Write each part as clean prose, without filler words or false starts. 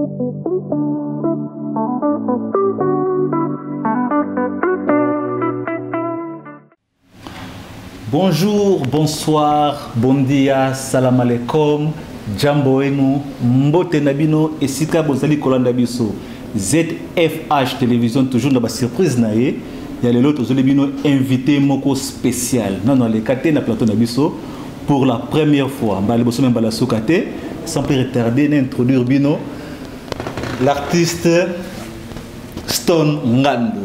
Bonjour, bonsoir, bon dia, salam alaikum, jambo wenu, mbote na bino esika bozali kolanda biso. ZFH télévision toujours na ba surprise na ye. Ya lelo tozoli bino invité moko spécial. Nano aleka te na plateau na biso pour la première fois. Mbala liboso mbala suka te, sans plus retarder na introduire bino l'artiste Stone Ngandu.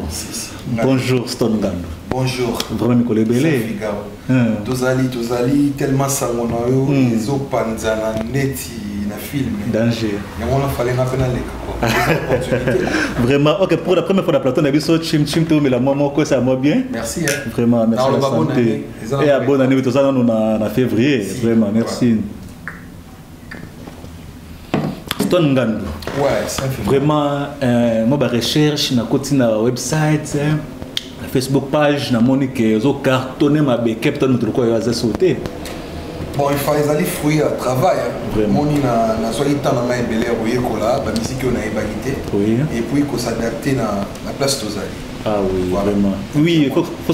Bonjour Stone Ngandu. Bonjour. Vraiment mikolo ebele. Tozali tozali tellement sango na yo ezopanzana neti na film. Danger. Yango na fallait nga pe naleka quoi. Eza opportunité. Vraiment, ok, pour la première fois na plateau na biso chim chim to mela moi moko ça moi bien. Merci hein. Vraiment, merci. Na la bonne santé. année. Eza Et à bonne année tozana na février. Si. Vraiment, merci. Ouais. Stone Ngandu. Ouais, ça fait vraiment moi ba recherche na koti na website hein, na Facebook page na moni ke zo cartonner ma beke peut-être mutu ko aza sauter. Bon, il faut ezali fruit ya travail. Hein. Vraiment. Moni na na soki temps na ngai ebele ya koyekola ba musique oyo nayebaki te. Oui. Et puis ko s'adapter na place tozali. Ah oui, Voilà. vraiment. Oui, il faut faut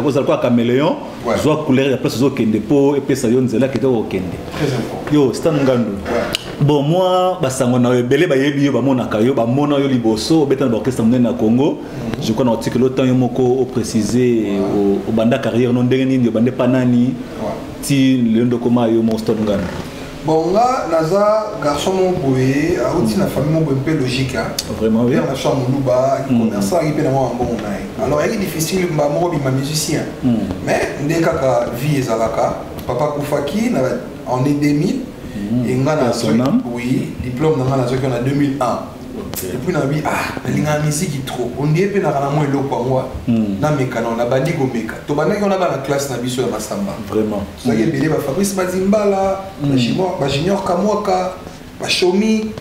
kozala kwa caméléon, Ouais. zwa couleur ya place ozokende po epesa yo nzela kete okende. Très important. Yo Stan Ngandu. Ouais. Bon, moi basango na yo ebele bayebi yo bamonaka yo bamona yo liboso obeta na baorchestre monene na Congo. Je crois na article otan yo moko opréciser obanda carrière no ndenge nini obande pa nani Ouais. ti lelo ndokoma yo mo Stone Ngandu. Bon, nga naza garçon moko boye auti na famille moko boye mpe logique hein. Vraiment oui. Père na chambre Moluba, commerçant il pe na mwa mbongo na ye. Alors il est difficile mba moko bima musicien. Mais nde kaka vie ezalaka papa kufaki na en 2000 et nga na Père son âme. oui, diplôme na nga nazwaki na 2001. Ok. Et puis na bi ah nalinga musique trop. On dit pe na kana mwa eloko yango na meka na na bandi komeka. To bandaki on ba na classe na biso ya Masamba. Vraiment. Tozalaki ebele ba Fabrice Bazimbala, ba Junior Kamwaka, ba Shomi.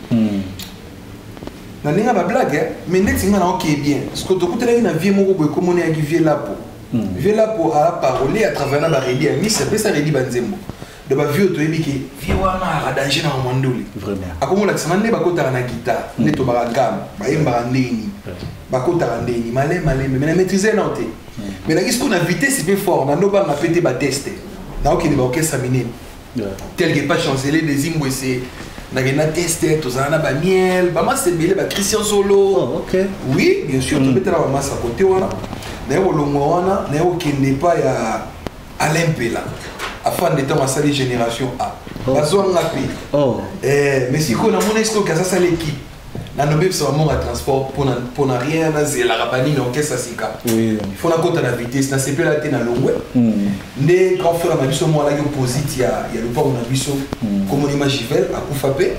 Na ndenge ya ba blague, hein, mais neti nga na ok bien. Parce que tokutanaki na vie moko boye komona yaki vie lapo. Vie lapo a parolé à travers na ba Redi ya Miss, apesa Redi ba nzembo. De ba vie oyo toyebi ke vie wana aka danger na mamandoli. Vraiment. Akomolakisa nga nde bakotaka na guitare, nde tobaka gamme, bayembaka ndeni. Bakotaka ndeni, maleme maleme, mais na maîtriser na te. Mais naki sikoyo na vitesse mpe fort, na ndobanga mpe te ba teste. Naokende ba orchestre minene. Yeah. Tel que pas chanceler des imbwese. Nakenda teste, tozala na ba miel, ba masa ebele, ba Christian Solo. Oh, ok. Oui, bien sûr, tobetela ba masa côté wana. Naye kolongwa wana, naye kokende pa ya Alain Mpela. Afin de temps asali génération A. Oh. Bazwanga mpe. Oh. Eh, mais sikoyo namoni sikoyo kasi asali équipe. Nanobi biso bamonga transport mpona rien, nazelaka banini orchestre sika. Oui. Il faut nakota na vitesse, nasepela te na longwe. Nde grand frère na biso moko alaki opposite ya lopango na biso, komonima Jivel, akufa mpe,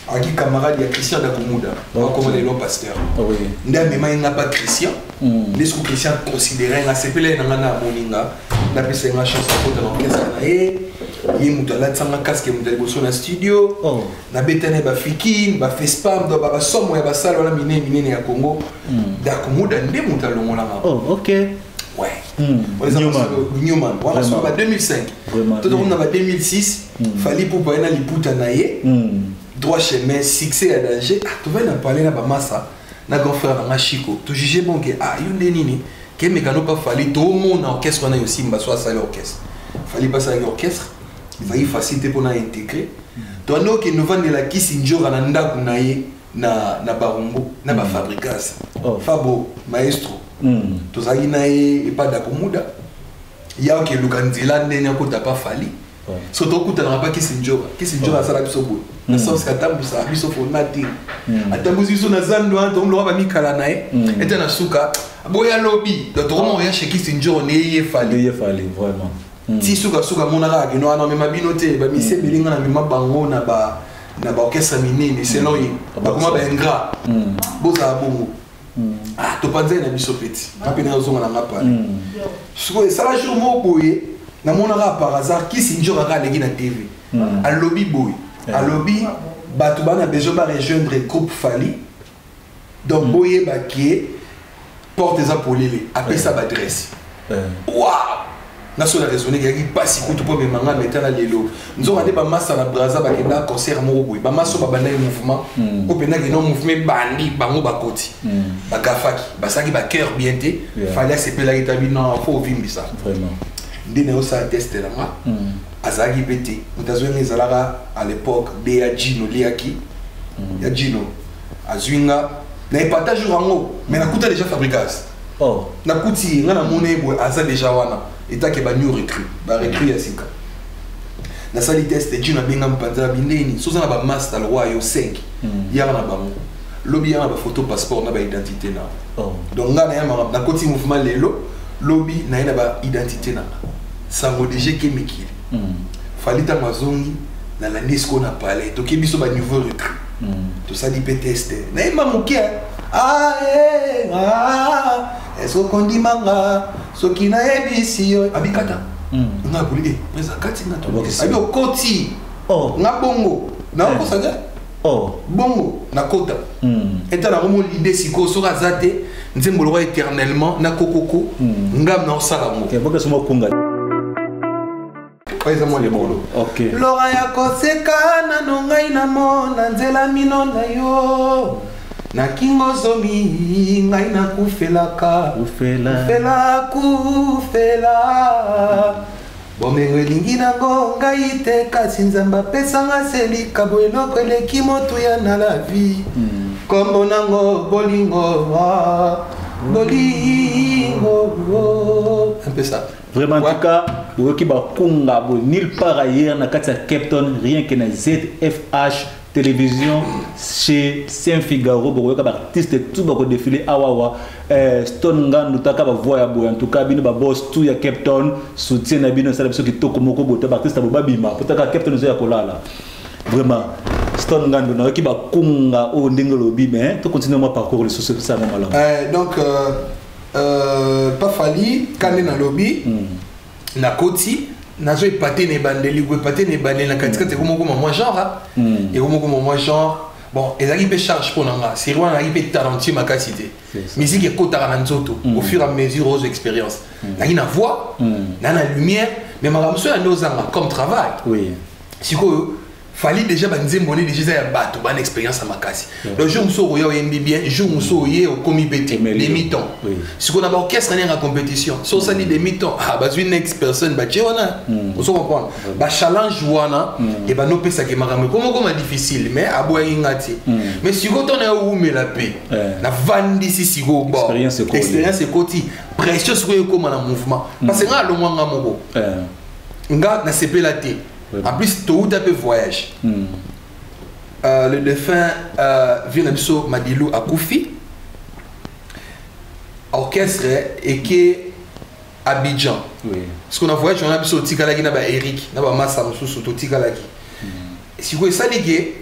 aki camarade ya Christian Dakumuda, Ok. akoma lelo pasteur. Oui. Nde amemaki nga pa Christian. Nde soki Christian considéré nga, asepela ye na nga na amoni nga, napesa ye nga chance akota na orchestre na ye. Ye moto alatisanga casque moto ya liboso na studio. Oh. Nabetani ba Fikine, ba Fespam, donc ba basomo ya basala wana minene minene ya Congo. Dakumuda nde moto alongolanga. Oh, ok. Ouais. On les a Newman. passés au Newman. Voilà, Vraiment. sur ba 2005. Vraiment. Tout le monde ba 2006, Fally Ipupa na liputa na ye. Droit chemin, succès à danger. Ah, tu vas en parler na ba massa, na grand frère na Chico. Tu juges bon que ah, yo nde nini? Ke mekano pas Fally, tout le monde orchestre na yo simba soit sale orchestre. Fally pas sale orchestre. Il va y faciliter pour na intégrer. Toi no ke nous vendre la kisi njora na ndaku na ye na Barumbu, na ba Fabricas. Oh. Fabo maestro. Tozalaki na ye epa Dakumuda. Ya oke luka nzela ndenge akota pa Fally. Ouais. So tokutanaka pa kisi njoka. Kisi njoka asala biso boye. Na sens katambusaka biso for nothing. Atambusi biso na zando wana, tokomloka ba mikala na ye. Ete na suka, boya lobi. Donc tokoma oya chez kisi njoka, ne ye Fally. Ne ye Fally, vraiment. Ti suka suka monaka kaka kino wana, amema bino te, ba mise ebele nga na mema bango na ba orchestre minene, selon ye. Bakoma ba ingrat. Bozala bongo. Ah, topanzai na biso peti. Nga mpe nazonga na nga pale. Sikoyo esala jour moko boye, namonaka par hasard kisi njoka kaka aleki na TV. Alobi boye. Alobi bato bana besoin ba rejoindre groupe Fally. Donc boyeba ke porte eza polele, apesa ba adresse. Waouh! Nga so na raisonne eyaki mpasi kutu mpo amema nga metala lelo. Nzoka nde bamasa na Braza bakenda concert moko boye, bamasa oyo babandaki mouvement, oyo mpendaki no mouvement ebandi, bango bakoti, bagafaki, basalaki bacœur bien te. Fally asepelaki, tabi non, faut ovimbisa. Nde nayosala test na nga, azalaki mpe te. Moto azwi nga ezalaka à l'époque de ya Gino liaki ya Gino, azwi nga na epata jour yango, mais nakuta déjà Fabrigas. Nakuti ye, nga namoni ye boye, aza déjà wana etake banew recrue, barecrue ya sika. Nasali test, Gino abenga mopanzi ya bindeni soza na bamaster lokwa yo 5, yaka na bango lobi, yaka na bafoto, passeport na baidentité na. Donc nga naya makambo, nakoti mouvement lelo, lobi naye na baidentité na nga. Sango déjà eke mikili. Fally ntango azongi, nalandi sikoyo na palais, toke biso baniveau recrue, tosali mpe test, nayemba moke: "Ah, eh, ah, est-ce okondimanga soki nayebisi yo?" Abikata nga aboli e presa kati nga. Abi okoti nga bongo naokosa te. Bongo nakota eta nango mo lide sikoyo, soki aza te, nzembo lokwa éternellement na kokoko ngam naosala yango. Oyo eza mwa libolo. Lora ya koseka nano ngai namona nzela mino na yo na kingo zomi, ngai nakufelaka. Kufela. Kufela, kufela, bomengo elingi nango ngai te, kasi Nzambe apesanga se likabo, eloko eleki motuya na la vie, kombo nango bolingo, ah, bolingo, un peu ça. Vraiment, en tout cas, boyoki bakunga boye nulle part ailleurs na kati ya Cape Town, rien que na ZFH Télévision chez Saint Figaro, bokoyoka baartiste tout bakodéfile awawa. Stone Ngandu taka bavoix ya boye. En tout cas, bino baboss tout ya Cape Town, soutien na bino esala biso kitoko moko boye te. Baartiste bo babima po taka Cape Town ezo ya kolala. Vraiment, Stone Ngandu, nayoki bakunga oyo ndenge olobi, mais tocontinue mwa parcours lisusu, esalanga malamu. Donc pa Fally kande nalobi, nakoti, nazo epate na ebandeli, koepate na ebandeli, na katikati ekomokoma mwa genre, ekomokoma mwa genre. Bon, ezalaki mpe charge mpo na nga série wana, nazalaki mpe talentueux makasi te. Musique ekotaka na nzoto au fur et à mesure ozwa expérience. Nazalaki na voix, na lumière, mais makambo so ya nde ozanga comme travail. Sikoyo Fally déjà banzembo ne déjà eza ya bato bana expérience ya makasi. Donc jour mosusu okoya, oyembi bien, jour mosusu oye, okomi mpe te, demi temps. Sikoyo na baorchestre ndenge ya compétition, so osali demi temps, ah, bazwi next personne, batie wana. Ozo comprendre bachallenge wana ebanda opesaka makambo ekomokoma difficile, mais aboyaki nga te. Mais sikoyo ntango na owumela mpe navandisi sikoyo, bon, expérience ekoti, pression sikoyo ekóma na mouvement, parce que nga alongwa nga moko, nga nasepela te. En plus touta mpe voyage. Le défunt vieux na biso Madilu akufi, orchestre eke Abidjan. Parce qu'on a voyage wana, biso otikalaki na baEric na bamasa mosusu, totikalaki. Sikoyo esali ke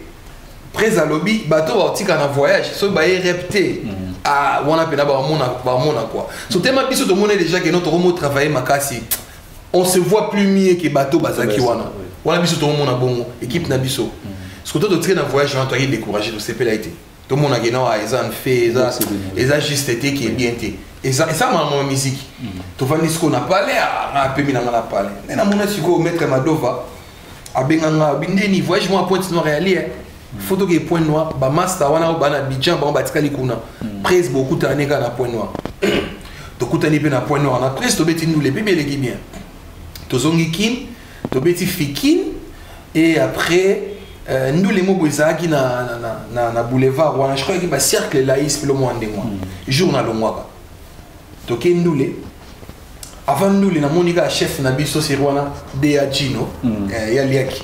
prese alobi bato baotika na voyage, soki baye rep te, ah, wana mpena bamona quoi. So tema biso tomoni déjà ke no tokomo travailler makasi, on se voit plus mieux ke bato bazalaki wana. Wana biso tokomona bongo équipe na biso. Soki to totiki na voyage wana, toyaki découragé, tosepela ete tomonaki na eza nfe, eza juste te, ke bien te, eza mama musique. Tovandi sikoyo na palais, nga apemi na nga na palais, nde namona sikoyo maître Madova abenganga bindeni voyage mwa Pointe Noire yali faut toke Pointe Noire, bamaster wana oyo bana Abidjan, bango batikali kuna. Prese bokutana ne kaka na Pointe Noire, tokutani mpe na Pointe Noire na prese, tobeti ndule mpe beleki bien, tozongi Kine, tobeti Fikine et après ndule moko ezalaki na boulevard wana, je crois que bacercle laïs mpe mwa ndenge wana. Jour nalongwaka, toke ndule. Avant ndule, namoni kaka chef na biso seri wana de ya Gino, yaliaki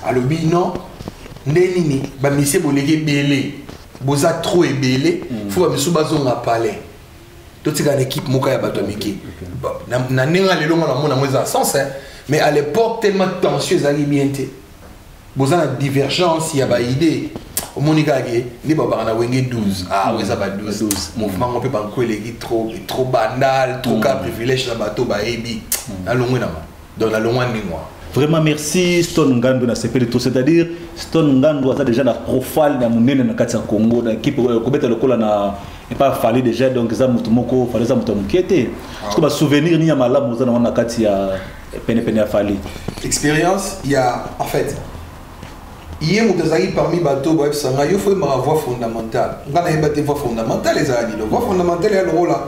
alobi non, nde nini, bamisie boleki ebele, boza trop ebele, faut bamisu bazonga palais, totika na équipe moko ya bato ya mike. Na ndenge ya lelo nga namona yango eza sens, hein. Mais à l'époque, tellement tension ezalaki bien te, boza na divergence ya baidée, omoni kaka ke nde babaka na Wenge 12, ah oyo eza ba 12 mouvement ngo mpe banko eleki trop trop bandal, trop ka privilège na bato bayebi. Nalongwe nanga, donc nalongwa ndenge wana. Vraiment merci Stone Ngandu na sepeli tout, c'est-à-dire Stone Ngandu aza déjà na profile na munene na kati ya Congo, na équipe kobeta lokola na epa Fally déjà. Donc eza mutu moko, Fally eza mutu ya moke te. Parce que ba souvenir ni ya malamu oza na wana na kati ya pene pene ya Fally? Expérience ya, en fait, ye moto azalaki parmi bato bayebisa ngai: yo fo oyembaka voix fondamentale. Ngai nayeba te voix fondamentale ezala nini. Voix fondamentale ya lokola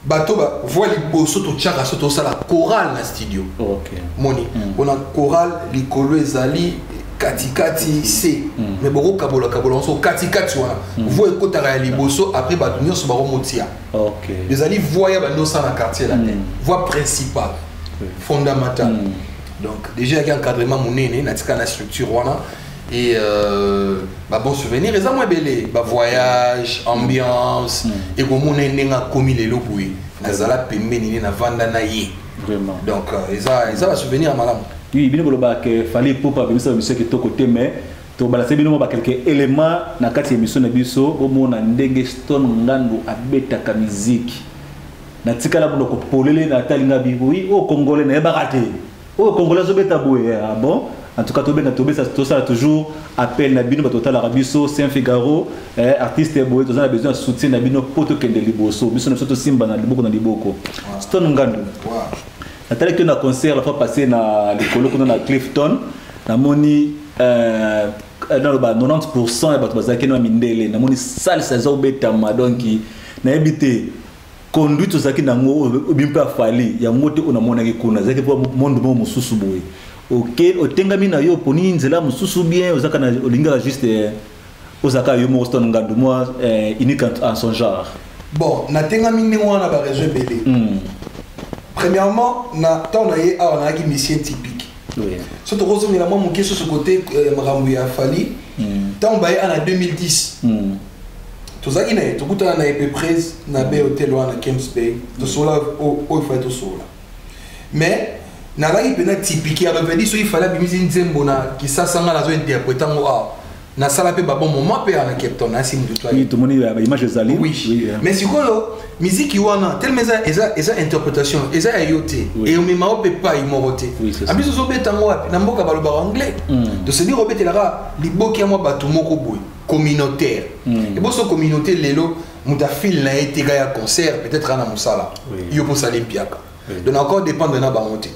bato ba voix liboso totiaka so tosala chorale na studio. Moni mpona chorale, likolo ezali, katikati c, mais bokokabola kabola nyonso, katikati wana voix ekotaka ya liboso, après bato nyonso bakomotia. Ezali voix ya bando osala na Quartier Latin, voix principale, fondamentale. Donc déjà yaki encadrement monene, natika na structure wana. Et babon souvenir eza mwa ebele, bavoyage, ambiance, ekomona ye ndenge akomi lelo boye, nazala pembeni ne, navanda na ye. Donc eza basouvenir ya malamu. Oui, bino bolobaka ke Fally Ipupa abimisa bamission kitoko te, mais tobalase bino mwa bakelke élément na kati ya émission na biso, bomona ndenge Stone Ngandu abetaka miziki. Natikala monoko polele, natalinga bi oui, oyo Congolais nayebaka te, oyo Congolais azobeta boye. Ah bon, en tout cas tobenga, tobesa, tosala toujours appel na bino bato otalaka biso, Saint Figaro, artiste boye, toza na besoin ya soutien na bino mpo tokende liboso, biso na biso tosimba na liboko na liboko. Stone Ngandu, natalaki yo na concert la fois passée na likolo kuna na Clifton. Namoni naloba 90 ya bato bazalaki na mindele. Namoni salsa eza obetama. Donc nayebi te conduite ozalaki nango obi mpe afali yango te. Oyo namonaki kuna ezalaki mpo monde moko mosusu boye. Ok, otengami na yo, oponi nzela mosusu bien, ozalaka na olingaka juste ozalaka yo moko Stone Ngandu, moi unique en son genre. Bon, natengami ndenge wana, baraison ebele. Premièrement, na ntango na ye awa, nayaki musicien typique. So tokozongela mwa moke soso kote ya makambo ya Fally. Ntango baye a na 2010, tozalaki na ye, tokutana na ye peu près na Bay Hotel wana, Camps Bay, tosola oyo Fally tosola. Mais nazalaki mpena typique ya bavedi. Soki Fally abimisi nzembo na Kisasa, nga nazointerprete yango awa. Nasala mpe babon moment mpe awa na Cape Town, nasi mutu to. Oui, tomoni baimage ezali. Oui. Mais sikoyo miziki wana telema eza interprétation, eza ya yo te. Eyomema yo mpe pai moko te. Oui, c'est ça. Abiso ozobeta yango wapi? Na mboka balobaka anglais. Donc c'est-à-dire obetelaka liboki ya mwa bato moko boye communautaire. Eboso communauté lelo, moto afile na ye teka ya concert, peut-être ana mosala. Yo mpo osala mpiaka. Donc encore dépendre na bango te.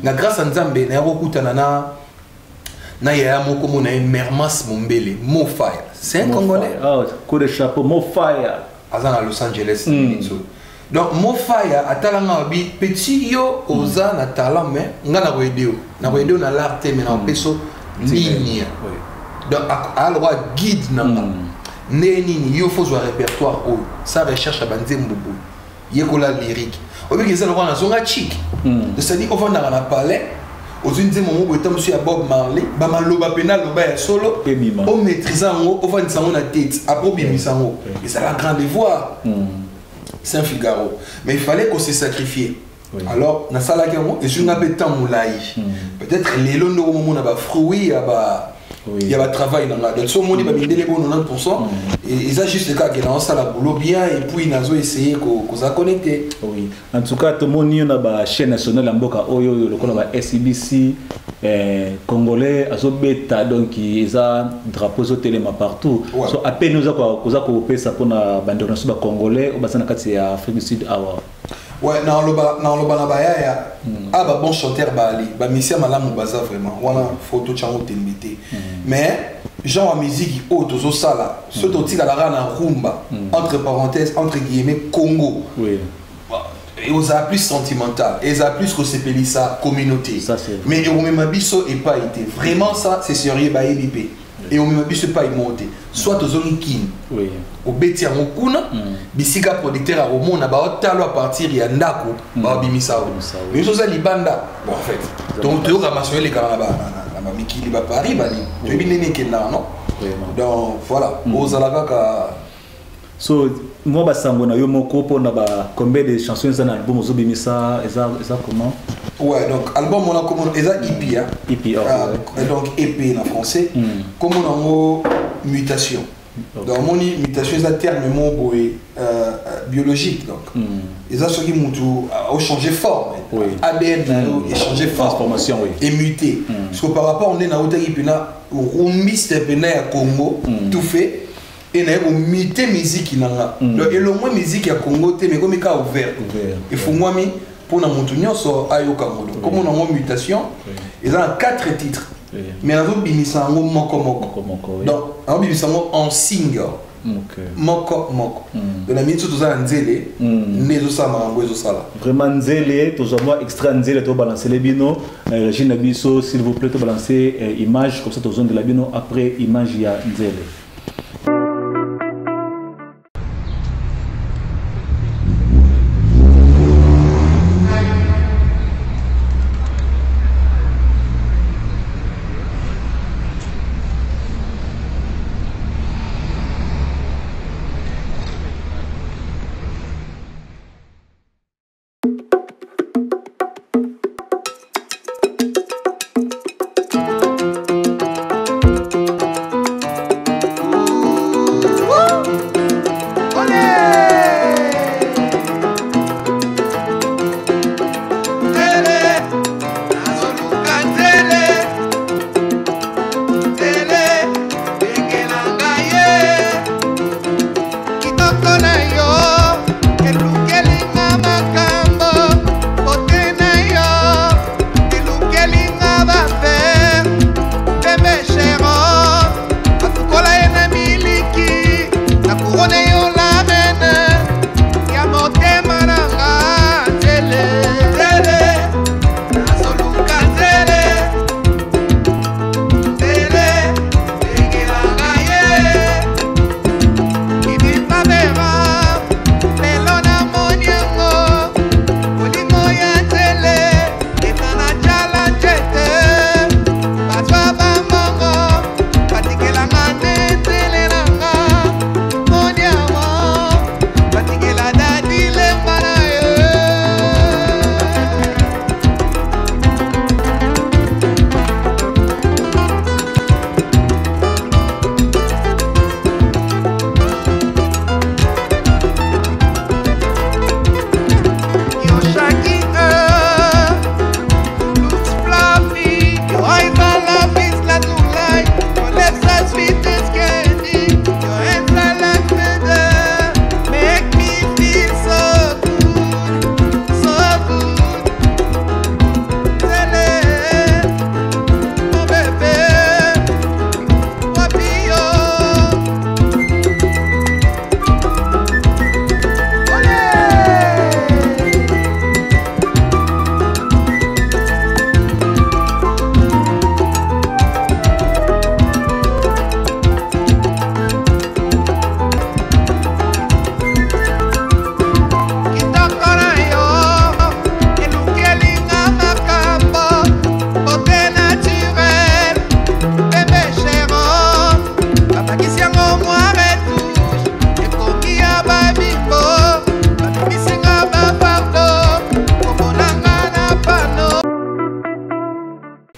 Na grâce ya Nzambe, naya kokutana na yaya moko mo na ye, Mermas Mombele Mofire, c'est un Mo Congolais. Fire. Oh, coup de chapeau, Mo Fire. Aza na Los Angeles. So donc Mofire atalanga, abi: petit, yo oza na talent, mais nga na koyede yo, na koyede yo na l'art te, mais na kopesa ligne. Donc aloka guide na nga ndenge nini yo fozwa répertoire oyo, sa recherche ya banzembo boye, yekola lyrique. Obiki eza lokola nazonga chik. C'est-à-dire ovandaka na palais, ozwi nzembo moko boye, ta mosusu ya Bob Marley, bamaloba mpena aloba ya solo. Ebima. Omaîtrise yango, ovandisa yango na tête, après obimisa yango. Ezala grand devoir, Saint Figaro, mais il fallait qu'on se sacrifie. Alors nasalaki yango, ezwi nga mpe temps molai. Peut-être lelo ndoko momona bafruit ya ba ya batravail na nga. Donc so omoni bamindele bo 90, eza juste kaka naosala boulot bien et puis nazo essayer kozala connecté. Oui, en tout cas tomoni yo na bachaîne nationale ya mboka oyo lokola ba SIBC, Congolais azobeta, donc eza drapeau ezotelema partout. So apene oza koza kopesa mpona bandeko na biso bacongolais oyo baza na kati ya Afrique du Sud awa? Ouais, naloba na bayaya a babon chanteur, baali bamisia malamu, baza vraiment wana, photo tiango tembe te. Mais genre ya musique oyo tozosala, so totikalaka na rumba, entre parenthèses, entre guillemets, Congo, ozala plus sentimental, ezala plus kosepelisa communauté. Ça, c'est vrai. Mais ekomema biso epai te. Vraiment, ça c'est sérieux, bayebi mpe ekomema biso epai moko te. Soit tozongi Kini, obeti yango kuna, bisika producteur akomona, baotalo à partir ya ndako, baobimisa yo. Babimisa yo. Mais biso oza libanda. Bon, en fait, donc toyoka maso elekaka na bamikili, baparis, banini, toyebi ndenge ekendaka, non? Donc voilà, ozala kaka. So mwa basango na yo moko mpona ba combien de chansons eza na album ozobimisa, eza comment? Ouais, donc album wana komona eza EP, hein. EP, oh, Ah, ouais. donc EP na français. Komona yango Mutation. Donc omoni, mutation eza terme moko boye biologique. Donc eza soki mutu ochanger forme, ADN na yo echanger forme. Transformation, oui. Emuté. Parce que par rapport nde nautaki mpena rumbiste mpena ya Congo, tout fait e naye komuter musique na nga. Donc elongwe musique ya Congo te, mais ekomi kaka ouvert, efungwami mpona motu nyonso ayoka ngo. Donc komona yango mutation eza na 4 titres, mais nazobimisa yango moko moko. Donc nazobimisa yango en single, moko moko. Donc na miniti toza na nzele nde ezosala makambo ezosala. Vraiment nzele, tozwa mwa extrait nzele, tobalancele bino na régie na biso. S'il vous plaît, tobalance image, comme ça tozondela bino après image ya nzele.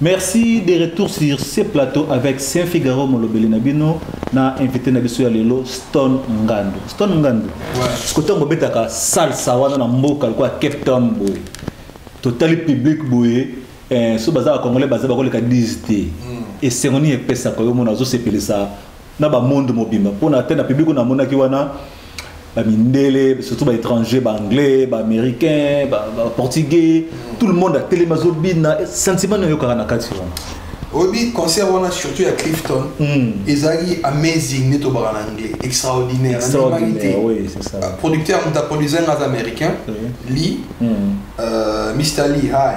Merci de retour sur ce plateau avec Saint Figaro Molobeli na bino na invité na biso ya lelo, Stone Ngandu. Stone Ngandu. Ouais. Ce que tango betaka salsa wana na mboka kwa Cape Town boye. Totali public boye, so baza congolais baza bakoleka 10 te. Et sengoni epesa ko yo mona zo sepelisa na ba monde mobimba. Pona te na public na monaki wana ba mindele, surtout ba étrangers, ba anglais, ba américains, ba portugais, tout le monde a télé mazobina, sentiment na yo kaka na kati wana. Obi concert wana, surtout ya Clifton, ezalaki amazing, nde tobaka na anglais extraordinaire. Extraordinaire, oui, c'est ça. Producteur, moto aproduise nga aza américain, Lee, Mr Lee hi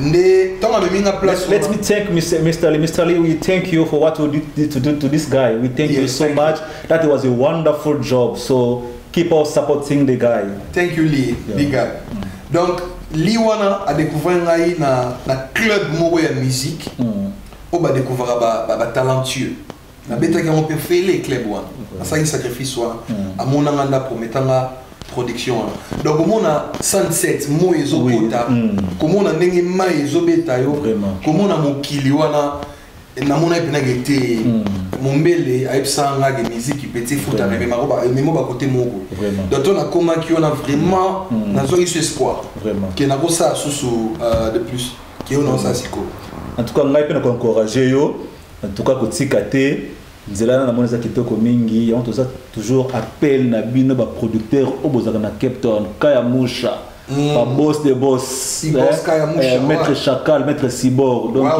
nde ntango amemi nga place. Let me thank Mr. Mr. Lee. Mr. Lee, we thank you for what you did to do to this guy. We thank you so Thank you. much. That was a wonderful job. So keep on supporting the guy. Thank you Lee, big up. Donc Lee wana adécouvrir ngai na club moko ya musique oyo badécouvraka batalentueux. Nabetaki yango mpe fele club wana, asalaki sacrifice wana, amonanga nda prometanga production wana. Donc omona sunset, moi ezokota, komona ndenge mai ezobeta yo, Vraiment. komona mokili wana. Namona mpenaki te mombele ayebisaka nga ke musique petit futaka, ememo bakote moko. Donc to nakomaki wana, vraiment nazwaki so espoir ke nakosala susu de plus ke oyo naosala sikoyo. En tout cas, ngai mpe na koencourage yo. En tout cas, kotika te nzela wana, namoni eza kitoko mingi. Yango toza toujours appel na bino baproducteur oyo bozalaka na Cape Town, Kaya Musha, baboss de boss, maître Chacal, maître Sibor. Donc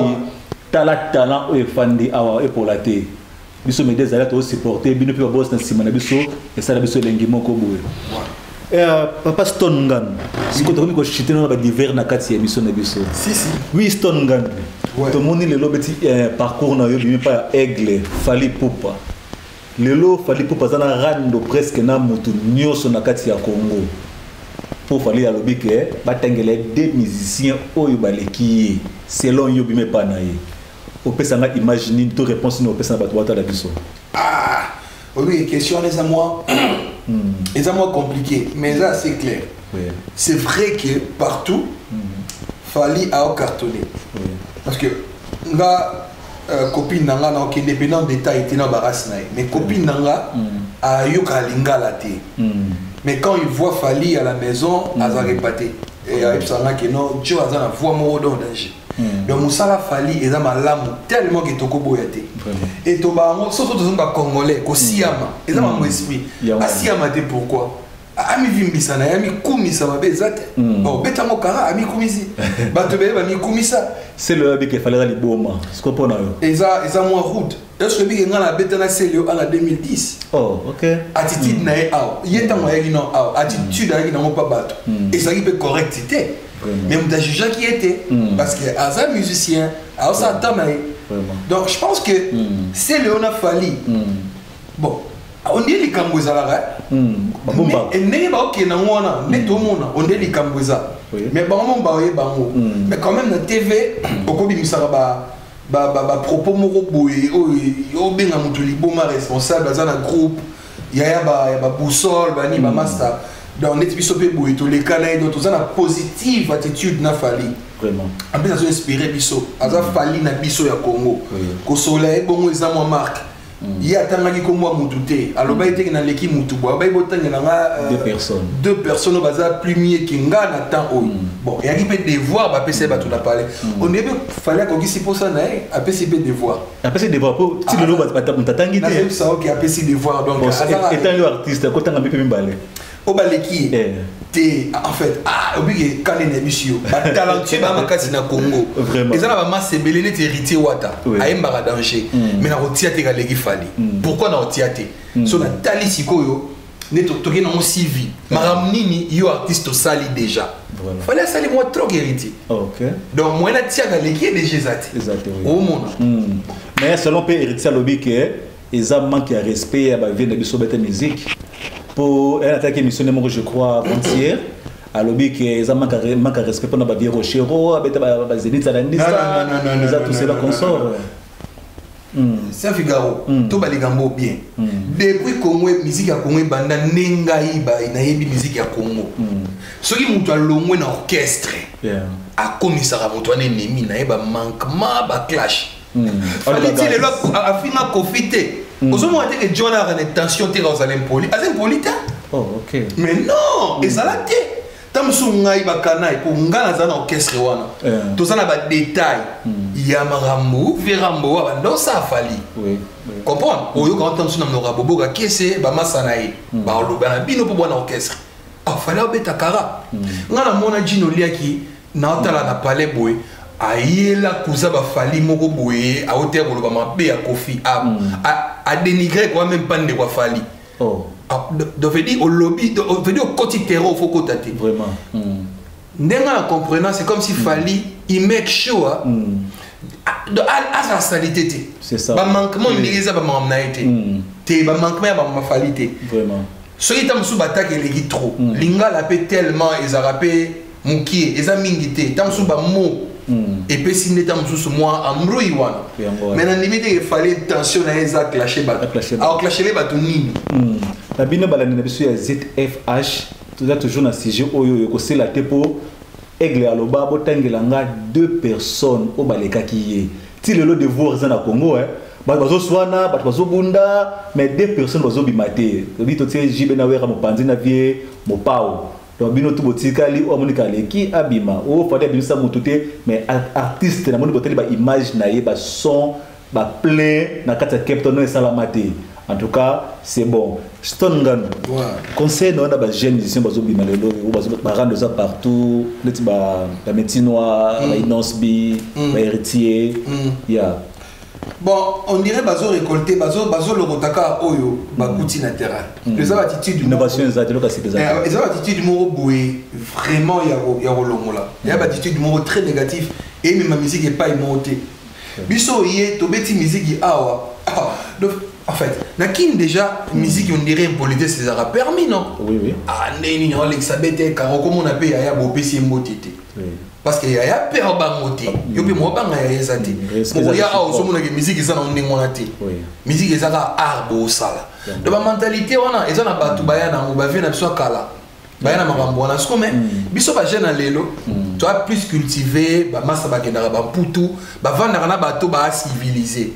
tala talent oyo efandi awa, epola te. Biso mede ezali tozosupporte bino mpe baboss na nsima na biso, esala biso elengi moko boye. Papa Stone Ngandu, sikoyo tokomi kochuter na badivers na kati ya émission na biso. Si, si. Oui, Stone Ngandu, tomoni lelo beti parcours na yo bimi mpa ya Aigle Fally Ipupa. Lelo Fally Ipupa aza na rando presque na motu nyonso na kati ya Congo, mpo Fally alobi ke batangela deux musiciens oyo baleki ye. Selon yo, bimi epa na ye, opesanga image nini to réponse nini opesa na bato batala biso? Ah oui, question wana eza mwa compliqué, mais eza assez clair. C'est vrai que partout Fally a cartonné parce que nga copine na nga, na okende mpe na détail te na barasi na ye, mais copine na nga ayoka lingala te, mais quand il voit Fally à la maison, aza épaté et ayebisanga ke non, Joe aza na voix moko donc danger. Donc mosala Fally eza malamu tellement ke tokoboya te. E toba yango soso, toza bacongolais, kosiyama eza mambo esprit. Asiyama te, pourquoi amivimbisa na ye, amikumisa? Mabe eza te. Obetango kara amikumisi, bato ebele bamikumisa. Sele oyo abika Fally aza liboma, siko mpo na yo? Eza mwa route. Est-ce que nga nabeta na Sele oyo na 2010? Oh, ok. Attitude na ye awa, ye ntango ayaki na awa, attitude ayaki nango mpa bato ezalaki mpe correct te, mais moto ajugeaki ye te parce que aza musicien, aosala temps na ye. Donc je pense que Sele oyo na Fally, bon, ondie likambo ezalaka ndenge baokende yango wana nde tomona onde likambo eza, mais bango mo baoyeba yango. Mais quand même, na TV okobimisaka bapropos moko boye oyo obenga moto liboma, responsable aza na groupe yaya ya baboussole bani bamaster. Donc neti biso mpe boye toleka na ye, donc toza na positive attitude na Fally. En plus, azo inspiré biso, aza Fally na biso ya Congo. Kosola ye bongo eza mwa marque. Ye atangaki kombo ya mutu te, alobaki teke naleki mutu boye, abai botangela nga deux personnes oyo baza plus mieux ke nga na temps oyo. Bon, eyaki mpe devoir bapesa ye bato na palais. Ondie mpe Fally akokisi mposa na ye, apesi mpe devoir. Apesi devoir po ti lelo moto atangi te. Nazebisa, oke, apesi devoir donc. Étant yo artiste, akotanga mpe mibale. Oyo baleki ye te, en fait, ah, obiki kande na biso yo batalentueux baa makasi na Congo. Eza na bamasa ebele neti Héritier Wata, ayembaka danger, mais nakotia te kaleki Fally. Pourquoi nakotia te? So natali sikoyo nde toki nango CV, makambo nini yo artiste osali déjà. Fally asali mwa trop Héritier, donc moyen natiaka leki ye déjà eza te. Omona. Mais selon mpe Héritier, alobi ke eza manque ya respect ya bavie na biso bete musique, po elle attaqué émission moko, je crois avant-hier, alobi ke eza manque ya respect mpona bavie Rochero abeta bazénith, alandisa eza tout cela consort. Saint Figaro, to balikambo bien. Depuis Congo, musique ya Congo ebanda, nde ngai nayebi musique ya Congo, soki moto alongwe na orchestre, akomisaka moto wana ennemi na ye, bamanquement, baclash. Fally ti lelo afinga Kofi te. Ozomona te ke John aka na intention te, kozala impoli, aza impoli te. Mais non, ezala te. Ta mosusu ngai bakanai mpo ngai naza na orchestre wana, toza na badetail ya makambo verambo wa bandosa afali comprendre. Oyoka ta mosusu na monoko ya boboka kese bamasa na ye baloba na bino mpo bwana orchestre afali abeta kara. Ngai namona Jino Oliaki naotala na palais boye, ayela kuza bafali moko boye, aoteya koloba mabe ya Kofi, adénigre kwa même pas ndeko afali. Donc veut dire olobi, veut dire okoti terrain, ofo kota te. Ndenge na comprenant, c'est comme si Fally il make sure azala salité te, bamanquement ndenge eza bamakambo na ye te te, bamanquement ya bamama Fally te. Soki ta mosusu batake eleki trop, lingala mpe tellement ezalaka mpe mokie, eza mingi te, ta mosusu bamo epesi nde ta mosusu mwa embrouille wana. Mais nandimi te efali tension na ye eza clashe bato, akoclashele bato nini? Na bino balandi na biso ya ZFH, toza toujours na sujet oyo ekosela te, mpo Aigle aloba botangela nga deux personnes oyo balekaki ye. Ti lelo devoir eza na Congo, hein. Bato bazoswana, bato bazobunda, mais deux personnes bazobima te. Tobi totie JB na Wera mopanzi na vie Mopao. Donc bino tu botikali, oyo amonika aleki abima, oyo Fally abimisa motu te, mais artiste namoni botali ba image na ye, ba son, ba plein na kati ya Cape Town esalama te. En tout cas, c'est bon. Stone Ngandu, conseil na wana ba jeune musicien bazobima lelo, oyo barando eza partout, neti ba Métis Noir, ba Innoss'B, ba Héritier, ya. Bon, on dirait bazo récolter, bazo logotaka oyo bakuti na terrain. Eza attitude Innovation eza te, loka sika eza te. Eza attitude moko boye vraiment ya kolongola. Ya attitude moko très négatif et même ma musique epai moko te. Biso ye tobeti musique awa. Ah, donc en fait, na Kin déjà musique, on dirait impolitesse ezalaka permis, non? Oui. Ah, ndenge nini olekisa bete karo komona mpe yaya bopesi ye mbote te? Parce que yaya mpe abango te, yo mpe mobanga yaya eza te. Respect eza mokoya awa, réciproque. Ozomonaka musique eza na ndenge wana te. Musique eza kaka art bosala. Donc bamentalité wana eza na bato baya nango, bavie na biso ya kala, baya na makambo wana siko. Mais biso bajeune ya lelo toa plus cultivé. Bamasa bakendaka bamputu, bavandaka na bato bacivilisé,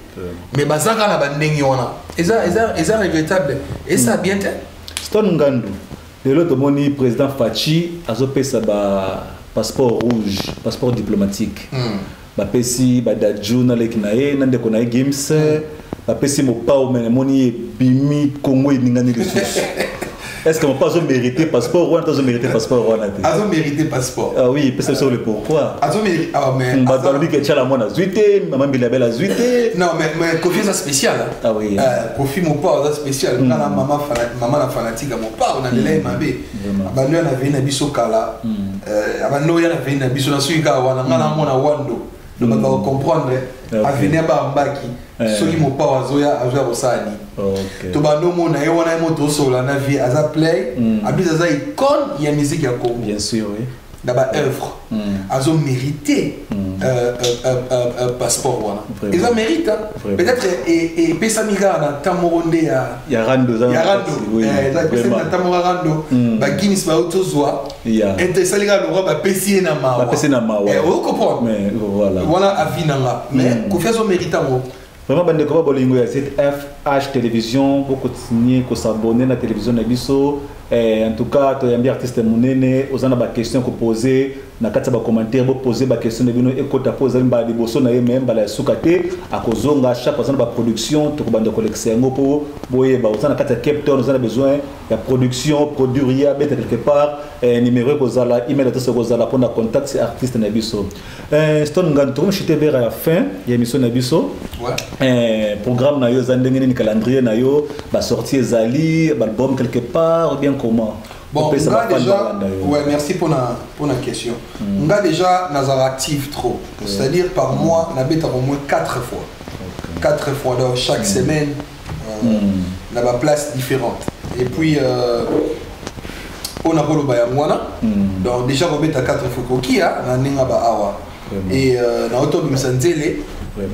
mais baza kaka na bandenge wana. Eza regrettable, eza bien te. Stone Ngandu, lelo tomoni président Fatshi azopesa ba passeport rouge, passeport diplomatique. Bapesi badaju na leki na ye na ndeko na ye Gims, bapesi Mopao. Me namoni ebimi Kongo eningani lisusu. Est ce que Mopao azomérite passeport wana to azomérite passeport wana te? Azomérite passeport. Ah oui, epesa biso le pourquoi. Azomérite, ah, mais Bato balobi ke Tiala mwana azwi te, mama Mbili Abel azwi te. Non, mais Kofi eza spécial, hein. Ah oui. Kofi Mopao aza spécial. Nga na mama, mama na fanatique ya Mopao, na lela ye mabe. Abando ya na vei na biso kala. Abando ya na vei na biso na soki kaka wana nga na mona wando. Donc bato bakocomprendre avenir bambaki. Soki Mopao azoya kosala nini? To bando omona ye wana, ye moto osola na vie aza play. Abis aza icône ya musique ya Congo. Bien sûr, oui. Na baœuvre azomérite passeport wana. Eza mérite, hein. Peut-être epesami kaka na ntan moko nde ya Ya rando eza ya rando. Eza epesami na ntan moko ya rando. Bagims bauti ozwa ete esali kaka lokwa bapesi ye na mawa. Bapesi na mawa. Ocomprendre. Mais voilà. Wana avis na nga, mais Kofi azomérite yango. Vraiment, bandeko ba bolingo ya ZFH Télévision, bokontinue kosabonner na télévision na biso. En tout cas, toyambi artiste monene. Oza na baquestion kopose na kati ya bacommentaire, bopose baquestion na bino ekota, mpo ozali mbala liboso na ye, me mbala ya suka te. Akozonga chaque aza na baproduction, tokobanda kolekisa yango mpo boyeba. Oza na kati ya Cape Town, oza na besoin ya production, produire ye, abeta quelque part, numéro ekozala, email adresse ekozala mpona contact artiste na biso. Stone Ngandu, tokomi vers ya fin ya émission na biso. Programme na yo eza ndenge nini? Calendrier na yo, basortie ezali, baalbum quelque part ou bien comment? Bon, nga déjà, ouais, merci pour la question. Nga déjà, nazala active trop. C'est-à-dire par mois, nabeta au moins quatre fois. Quatre fois, donc chaque semaine, na ba place différente. Et puis, on a koloba yango wana. Donc déjà, kobeta quatre fois kokia, na ndenge ba awa. Et na otobimisa nzele,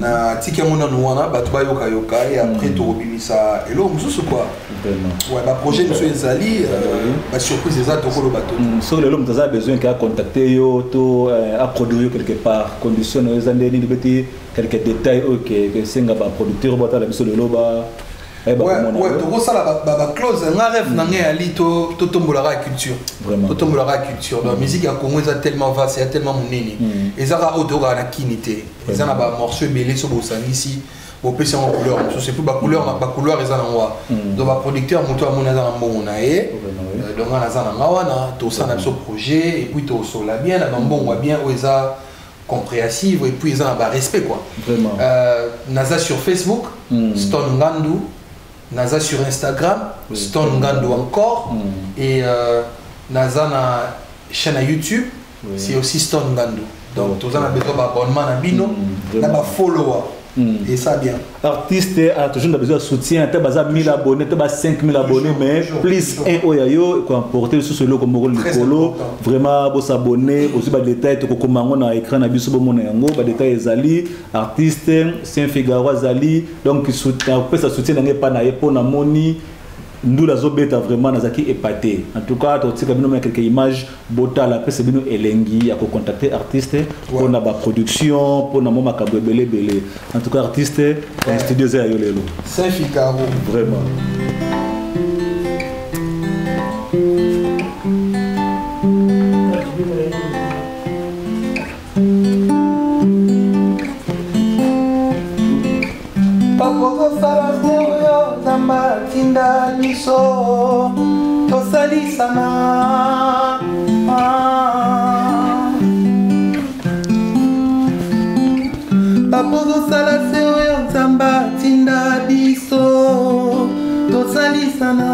na tiki yango nanu wana, bato bayokayoka, et après tokobimisa eloko mosusu quoi. Ouais, baprojet mosusu ezali, basurprise eza, tokoloba to. Soki lelo moto aza besoin ke acontacte yo to aproduire yo quelque part, condition na yo eza nde nini? Beti quelques détails oyo ke esenga baproducteur batala biso lelo ba Ouais, tokosala baclose. Nga rêve na ngai yali totombolaka ya culture, totombolaka ya culture. Donc musique ya Congo eza tellement vaste, eza tellement monene. Eza kaka oyo toyokaka na kini te, eza na bamorceau ebele. So bosangisi, bopesi yango couleur mosusu, et puis bacouleur eza nango wa. Donc baproducteur, moto amoni aza na mbongo na ye, donc nga naza na nga wana, tosala na biso projet et puis tosola bien na bambongo ya bien oyo eza compréhensive et puis eza na barespect quoi. Naza sur Facebook, Stone Ngandu. Naza sur Instagram, Stone Ngandu encore. Et naza na chaîne à YouTube, c'est aussi Stone Ngandu. Donc toza na besoin baabonnement na bino, na bafollower, et ça bien. Artiste a toujours besoin de soutien, ata baza 1000 abonnés to ba 5000 abonnés, mais plus un oyo yo ekoemporte lisusu eloko moko likolo. Vraiment, bosabonner ozwi badétail, tokokoma yango na écran na biso, bomona yango, badétail ezali. Artiste Saint Figaro azali, donc kopesa soutien na ngai epa na ye mpo namoni. Ndula azobeta, vraiment nazalaki épaté. En tout cas, totika bino mwa quelques images, botala, pesa bino elengi ya kocontacter artiste mpona baproduction, mpona mwa makambo ebele ebele. En tout cas, artiste, studio eza ya yo lelo. Saint Figaro. Vraiment. Bakozosala te oyo Nzambe atinda biso tosalisana. Bakozosala se oyo Nzambe atinda biso tosalisana.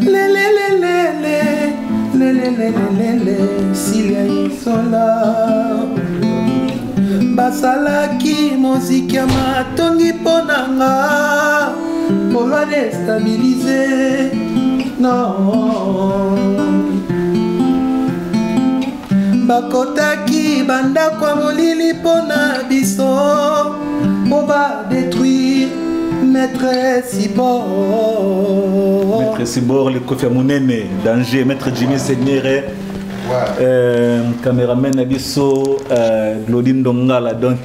Lelelelele, lelelelelele, Silia Isola. Basalaki moziki ya matongi mpo na nga po badestabilize non. Bakotaki bandako ya molili mpo na biso po badétruire Maître Sibor. Maître Sibor, le kofi ya monene, danger. Maître Jimmy Seigneur, caméraman na biso, Glodine Dongala. Donc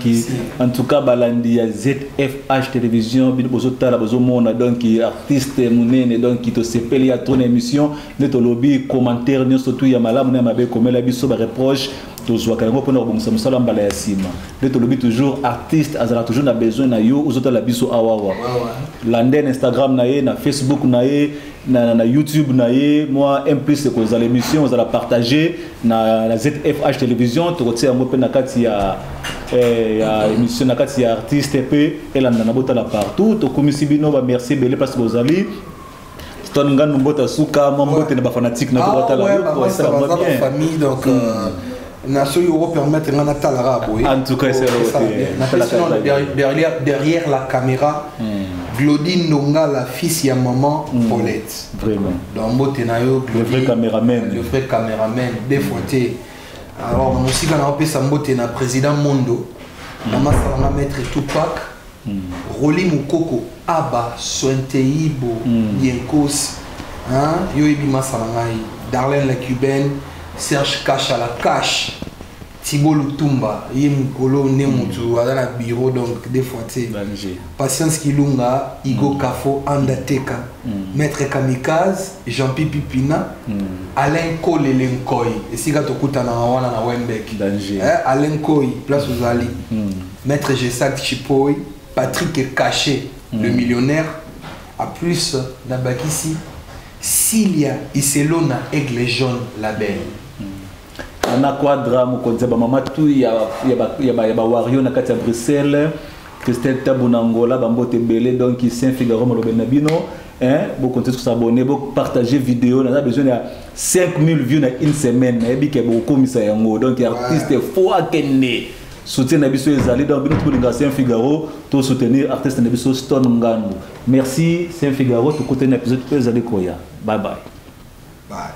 en tout cas, balandi ya ZFH Télévision, bino bozotala, bozomona donc artiste monene. Donc tosepeli ya tourne émission nde tolobi. Commentaire nyonso tu ya malamu na ya mabe, komela biso bareproche, tozwaka yango mpona kobongisa mosala mbala ya nsima. Nde tolobi toujours, artiste azalaka toujours na besoin na yo. Ozotala biso awawa, lande na Instagram na ye, na Facebook na ye, na YouTube na ye. Mwa un plus ekozala émission ozala partage na ZFH Télévision. Tokotia yango mpe na kati ya émission, na kati ya artiste mpe elanda na botala partout. Tokumisi bino, bamerci ebele place bozali. Stone Ngandu, mbota suka, mwa mbote na bafanatike na batala. Baza famille, donc na soki okopermettre nga natalaka boye. En tout cas, Derrière la caméra, Glodine Ndongala, fils ya maman Paulette. Vraiment. Donc mbote na yo. Le vrai caméraman. Le vrai caméraman des fois te. Alors na mosika na opesa mbote na président Mondo, na masalanga maître Tupac, Roli Mukoko, Aba Sointeibo, Yenkos, hein, yo yebi masala ngai, Darlene la Cubaine, Serge Kasha la Cash, Thibaut Lutumba, ye mokolo nde motu aza na bureau, donc des fois te. Patience Kilunga, Igo Kafo, Andateka, Maître Kamikaze, Jean Pipi Pina, Alain Kolele Nkoy, esika tokutanaka wana na Wembek. Danger. Alain Koy, place ozali. Maître Gesak Chipoy, Patrick Caché, le millionnaire. À plus nabakisi Cilia Iselona, Aigle Jaune, la belle. Ana Quadra, mokonzi ya bamama tu ya bawario na kati ya Bruxelles, Christelle Tabu na Angola, bambote ebele. Donc Saint Figaro molobeli na bino, hein, bokontinue kosabonner, bopartager vidéo. Naza besoin ya 5000 vues na une semaine. Nayebi ke bokokomisa yango. Donc artiste fo akende, soutien na biso ezali. Donc bino tokolinga Saint Figaro, tosoutenir artiste na biso Stone Ngandu. Merci Saint Figaro, tokutani na épisode oyo ezali koya. Bye bye. Bye.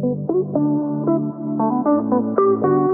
Thank you.